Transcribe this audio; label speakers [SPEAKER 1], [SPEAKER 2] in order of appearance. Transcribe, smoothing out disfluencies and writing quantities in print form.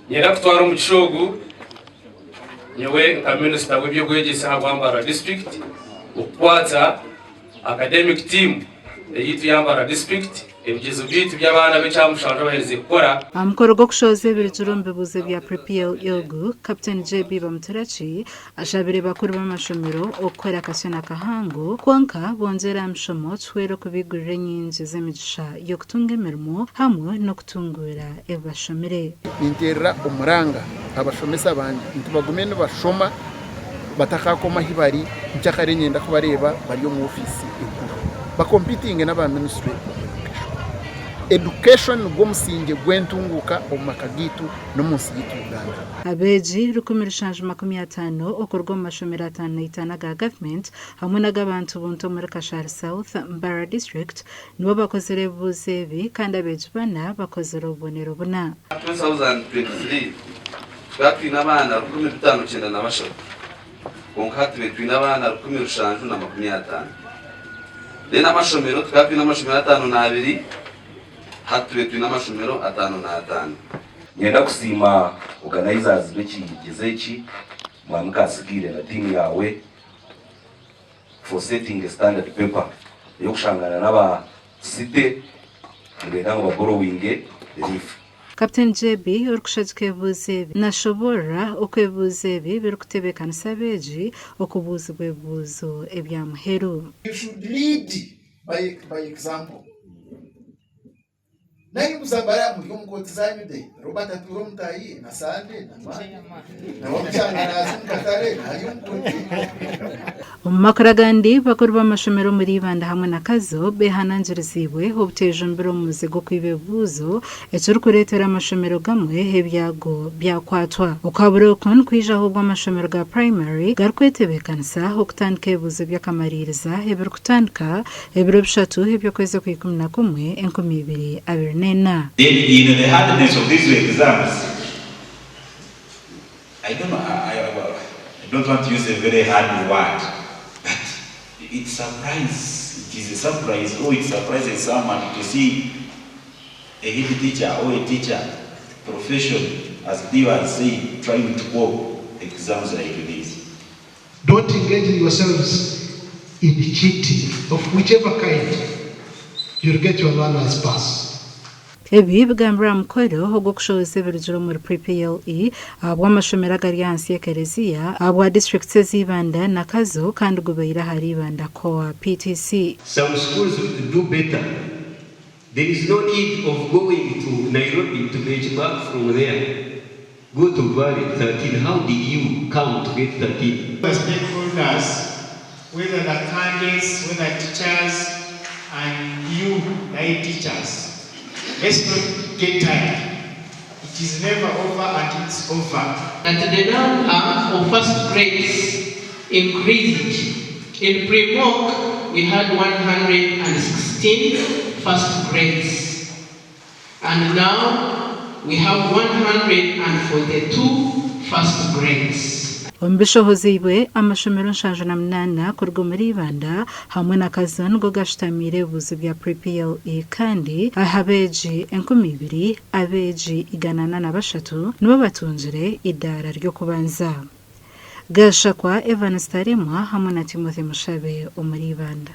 [SPEAKER 1] Niinyenda kutwara omugisha ogu nyowe nka minisita w'eby'obwegyese ahabwa Mbarara disiturikiti okukwatsa academic team eyaitu ya Mbarara disiturikiti ebigyezo byaitu by'abaana b'ekyamushanju abaherize kukora.
[SPEAKER 2] Aha mukoro gw'okushohoza ebirugire omu bibuuzo bya Pre-PLE ogu, Captain JB Bamuturaki ashabire bakuru b'amashomero okukora akasyo na kahango kwonka bongyere aha mishomo kihwere okubigurira enyingi z'emigisha y'okutunga emirimo hamwe n'okutunguura ebi bashomire.
[SPEAKER 3] Ninteerera omuranga abashomesa bangye nti bagume nibashoma batakakoma ahi bari, nkyakare niinyenda kubareeba bari omu ofiisi enkuru bakompitinge n'aba minisitule of education. Education nigwo musingye gw'entunguuka omu maka gaitu n'omu nsi yaitu Uganda.
[SPEAKER 2] Abeegi 1750 okuruga omu mashomero 55 aga gavumenti hamwe n'ag'abantu buntu omuri Kashari South, Mbarara District nibo bakozire ebibuuzo ebi kandi abeegi bana bakozire obubonero buna.
[SPEAKER 4] 2023 Tukaba twine abaana 5903, kwonka hati tube twine abaana 750. Then amashomero, tukaba twine amashomero 52, hati tube twine amashomero 55.
[SPEAKER 5] Niinyenda kusiima organizers b'ekigyezo eki, Mwami Kasigiire na tiimu yaawe for setting a standard paper ey'okushangana n'aba city nibenda ngu baborrowinge leaf.
[SPEAKER 2] Captain JB orikushagika ebibuuzo ebi nashoboorora oku ebibuuzo ebi birikutebeekanisa abeegi okubuuzibwa ebibuuzo ebya muheru.
[SPEAKER 6] You should lead by, by example. Nainga muzambara muri omu kooti zanyu de Robert atuura omu tayi na Sande na Mande na Wamukyanga naaza omu katare ari omu kooti.
[SPEAKER 2] Omu makuru agandi, bakuru b'amashomero omuri Ibanda hamwe na Kazo behanangiriziibwe obutejumbira omu muze gw'okwiba ebibuuzo ekirikureetera amashomero gamwe ebyago byakwatwa. Okuhabura oku nikwijaho obu amashomero ga purayimari garikwetebeekanisa okutandika ebibuuzo by'akamariiriza ebirikutandika ebiro bishatu eby'okwezi okw'ikumi na kumwe 2024.
[SPEAKER 7] Then in the hardness of these exams, I don't know, I, I, I don't want to use a very hard word, but it's surprise, it is a surprise, or it surprises someone to see a head teacher or a teacher profession, as Dio has said, trying to cope exams like this.
[SPEAKER 8] Don't engage yourselves in cheating of whichever kind, you'll get your learner's pass.
[SPEAKER 2] Ebi bigambirwe aha mukoro ogw'okushohoza ebirugire omuri Pre-PLE ahabw'amashomero agari ahansi y'ekereziya ahabwa disiturikiti ez'Ibanda na Kazo kandi gubaire ahari Ibanda Core PTC.
[SPEAKER 9] Some schools do better. There is no need of going to Nairobi to benchmark from there. Go to Mbale 13, how did you come to get 13?
[SPEAKER 10] The stakeholders, whether the candidates, whether teachers, and you, the teachers, let's not get tired. It is never over until it's over.
[SPEAKER 11] That the number of first grades increased. In pre-mock, we had 116 first grades. And now we have 142 first grades.
[SPEAKER 2] Omu bishohoziibwe, amashomero 78 kuruga omuri Ibanda hamwe na Kazo nigo gashutamiire ebibuuzo bya Pre-PLE kandi aha beegi 2000, abeegi 143 nibo batungire eidaara ry'okubanza. Gashakwa Evans Taremwa hamwe na Timothy Mushabe omuri Ibanda.